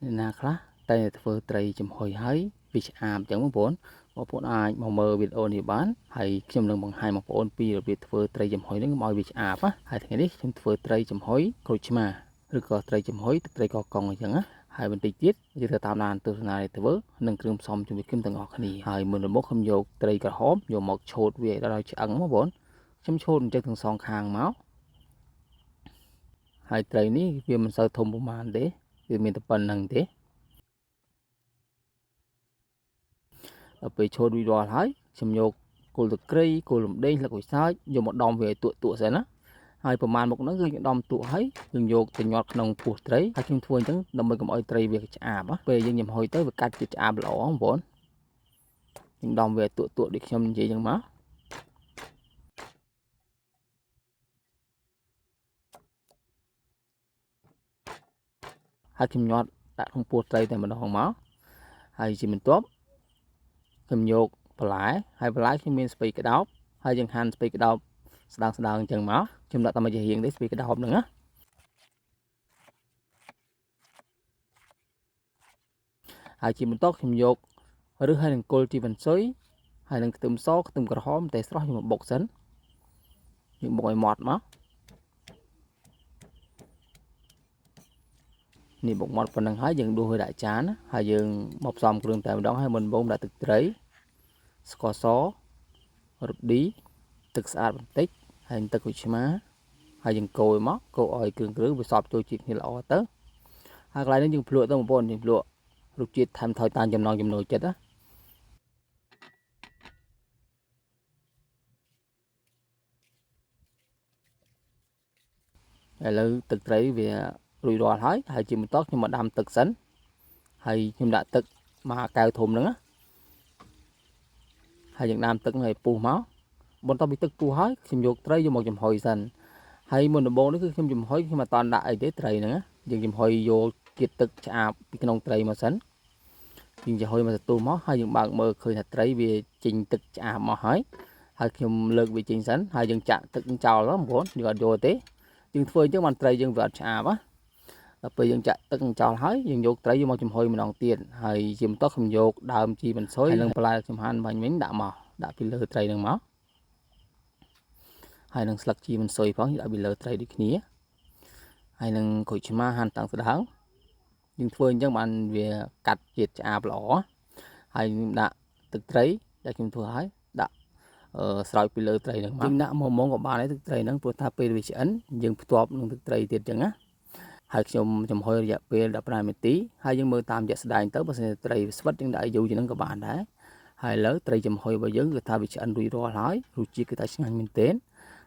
អ្នកណាខ្លះតែធ្វើត្រីចំហុយហើយវាឆ្អាបអញ្ចឹងបងប្អូនបងប្អូនអាចមកមើលវីដេអូនេះបានហើយខ្ញុំនឹងបង្ហាញបងប្អូនពីរបៀបធ្វើត្រីចំហុយហ្នឹងកុំឲ្យវាឆ្អាបណាហើយថ្ងៃនេះខ្ញុំធ្វើត្រីចំហុយក្រូចឆ្មាឬក៏ត្រីចំហុយទឹកត្រីកកុងអញ្ចឹងណាហើយបន្តិចទៀតយើងត្រូវតាមដានទស្សនានេះធ្វើនិងគ្រឿងផ្សំជាមួយខ្ញុំទាំងអស់គ្នាហើយមុនដំបូងខ្ញុំយកត្រីក្រហមយកមកឆូតវាឲ្យដល់ឆ្អឹងបងប្អូនខ្ញុំឆូតអញ្ចឹងទាំងសងខាងមកហើយត្រីនេះវាមិនសូវធំប្រហែលទេវាមានតែប៉ុណ្្នឹងទេដល់ពេលឆូតរួចរាល់ហើយខ្ញុំយកគល់ទឹកត្រីគល់រំដេងស្លឹកក្រូចសើចយកមកដំវាឲ្យទក់ទក់សិនណាហើយប្រហែលមុខហ្នឹងគឺយើងដំទក់ហើយយើងយកទៅញាត់ក្នុងពោះត្រីហើយខ្ញុំធ្វើអញ្ចឹងដើម្បីកុំឲ្យត្រីវាឆ្អាបពេលយើងញ៉ាំហុយទៅវាកាច់ជាឆ្អាបល្អបងប្អូនយើងដំវាឲ្យទក់ទក់ដូចខ្ញុំនិយាយអញ្ចឹងមកហើយខ្ញុំញាត់ដាក់ក្នុងពោះត្រីតែម្ដងមកហើយជាបន្ទាប់ខ្ញុំយកបន្លែហើយបន្លែខ្ញុំមានស្ពៃក្តោបហើយយើងហាន់ស្ពៃក្តោបស្ដើងស្ដើងអញ្ចឹងមកខ្ញុំដាក់តែមួយចំហៀងទេស្ពៃក្តោបហ្នឹងណាហើយជាបន្តខ្ញុំយកឬហើយនឹងគល់ជីវ៉ាន់ស៊ុយហើយនឹងខ្ទឹមសខ្ទឹមក្រហមតែស្រស់ខ្ញុំមកបុកសិនយើងបុកឲ្យម៉ត់មកនេះបុកម៉ត់ប៉ុណ្្នឹងហើយយើងដួសឲ្យដាក់ចានហើយយើងមកផ្សំគ្រឿងតែម្ដងហើយមុនបងដាក់ទឹកត្រីស្ករសរ៉ឌីទឹកស្អាតបន្តិចហើយទឹកក្រូចឆ្មាហើយយើងកូរមកកូរឲ្យគ្រឿងគ្រឿងវាសព្វចូលជាតិគ្នាល្អទៅហើយកន្លែងនេះយើងភ្លក់ទៅបងប្អូនយើងភ្លក់រសជាតិថែមថយតាមចំណងចំណូលចិត្តណាឥឡូវទឹកត្រីវារួចរាល់ហើយហើយជាបន្តខ្ញុំមកដាំទឹកសិនហើយខ្ញុំដាក់ទឹកមកកែវធំហ្នឹងណាហើយយើងដាំទឹកឲ្យពុះមកបន្ទាប់ពីទឹកពុះហើយខ្ញុំយកត្រីយកមកចំហុយសិនហើយមុនដំបូងនេះគឺខ្ញុំចំហុយខ្ញុំអត់តាន់ដាក់អីទេត្រីហ្នឹងណាយើងចំហុយយកជាតិទឹកឆ្អាបពីក្នុងត្រីមកសិនយើងចំហុយមកទទួលមកហើយយើងបើកមើលឃើញថាត្រីវាចេញទឹកឆ្អាបមកហើយហើយខ្ញុំលើកវាចេញសិនហើយយើងចាក់ទឹកចោលបងប្អូនយើងអត់យកទេយើងធ្វើអញ្ចឹងបានត្រីយើងវាអត់ឆ្អាបណាដល់ពេលយើងចាក់ទឹកចោលហើយយើងយកត្រីយកមកចំហុយម្ដងទៀតហើយជាបន្តខ្ញុំយកដើមជីបន្សុយហើយនឹងបន្លែខ្ញុំហាន់បាញ់វិញដាក់មកដាក់ពីលើត្រីនឹងមកហើយនឹងស្លឹកជីបន្សុយផងដាក់ពីលើត្រីដូចគ្នាហើយនឹងក្រូចឆ្មាហាន់តាំងស្ដើងយើងធ្វើអញ្ចឹងបានវាកាត់ជាតិឆ្អាបល្អហើយខ្ញុំដាក់ទឹកត្រីដែលខ្ញុំធ្វើហើយដាក់ស្រោចពីលើត្រីហ្នឹងមកយើងដាក់មកហ្មងក៏បានដែរទឹកត្រីហ្នឹងព្រោះថាពេលវាឆ្អិនយើងផ្ទាប់នឹងទឹកត្រីទៀតអញ្ចឹងណាហើយខ្ញុំចំហុយរយៈពេល15នាទីហើយយើងមើលតាមជាក់ស្ដែងទៅបើសិនជាត្រីស្វិតយើងដាក់ឲ្យយូរជាងហ្នឹងក៏បានដែរហើយឥឡូវត្រីចំហុយរបស់យើងគឺថាវាឆ្អិនរួចរាល់ហើយរសជាតិគឺថាឆ្ងាញ់មែនទែន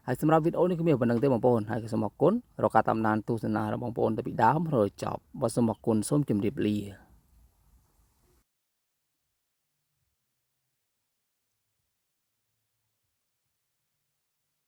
ហើយសម្រាប់វីដេអូនេះគឺមានប៉ុណ្្នឹងទេបងប្អូនហើយក៏សូមអរគុណរកការតាមដានទស្សនារបស់បងប្អូនទៅពីដើមរហូតចប់បាទសូមអរគុណសូមជម្រាបលា។